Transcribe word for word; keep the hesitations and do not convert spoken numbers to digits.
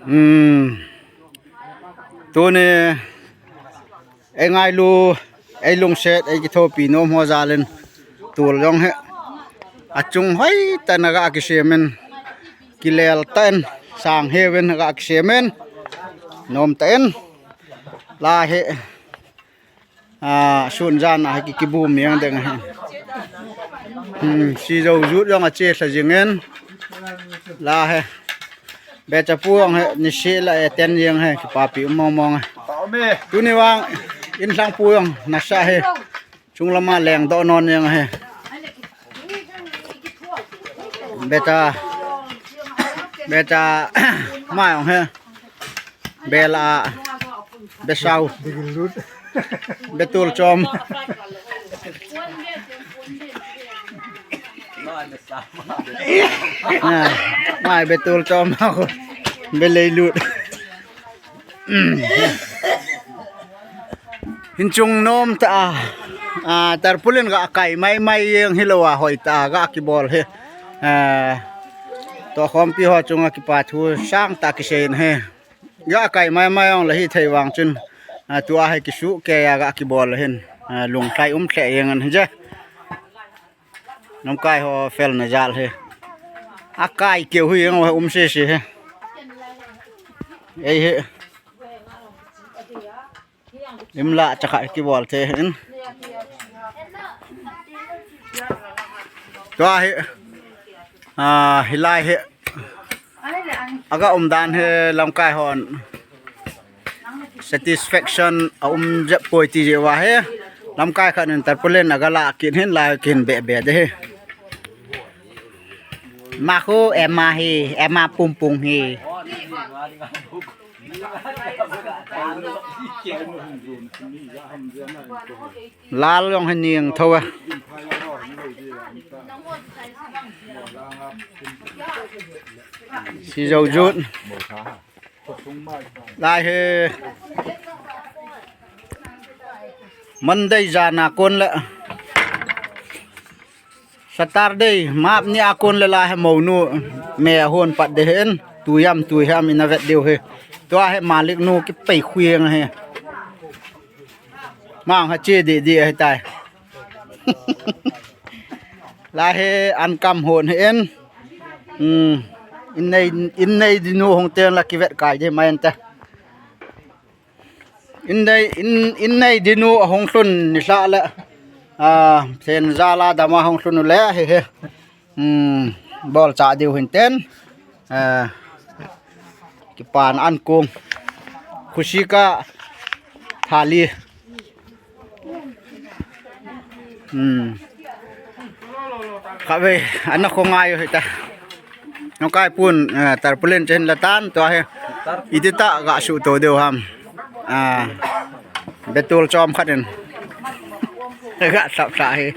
Hmm. Tuni ei ngailu, ei lungset, ei kithopi nom ho jal in tul jong hi achung hoi tah in aga kisem in, kilel tah in, sang heu in aga kisem in, nom tah in. Lai hi a, sun jan a hi ki, kibum jeng ding ahi. Hmm, Sijo Jut jong ache lha jing in. Lai hi Bechapu jong hi niseh la e ten jeng hi, kipapi um mong mong e. Tuni vang inlhangpu jong nasa hi, chunglam a lengdoh non jeng hi. Becha, Becha ma jong hi. Bel a, besau. Betul chom. Ah, mai betul chom. Beleilut. Hin chung nom tah a, a, tarpaulin ga kai mai mai jeng hilou a hoi tah a ga kibol hi. A, tohkhompi ho chunga kipa thu sang tah kisei in hi. Ga kai mai mai jong la hithei vang chun, a, tua hi kisuh kei a ga kibol hin, a, lunglhai um lheh jeng in hije. Lamkai ho felna jal hi. Akai keu hi jeng um sese hi. Ei hi. Imla chakha kibol thei hin. Tua hi, a, hilai hi aga umdan hi lamkai hon satisfaction aum jep poi ti jeh uva hi. Lamkai khat in tarpaulin aga la kit hin lai kin be be de hi. Mahu ema hi, ema pumpung hi. Lal jong hi ning tho a. Sijo Jut. Lai hi. Monday jan a kon le. Saturday, map ni a kon le la hi mounu me a hon pat de hin, tui ham, tui ham ina vet diu hi. Tua hi Malik nu kipei khueng hi. Mang ha che di di hi tai. La hi an kam hon hi in. Hmm. In nei, in nei di nu hong ten la kivet kai di mai ante. In nei, in, in nei dinu ahung lhun nilhah le, a, then jala dama hung lhun u le, he, he. Hmm, bol cha diu hin ten. A, kipan an kung. Khushi ka thali. Hmm. Kave, ana khongai u hita. Nongkai pun, eh, tarpaulin chen la tan, tua hi. Iti ta ga su to deu ham. Ah, betul chom khat in. Ga sap sa hi.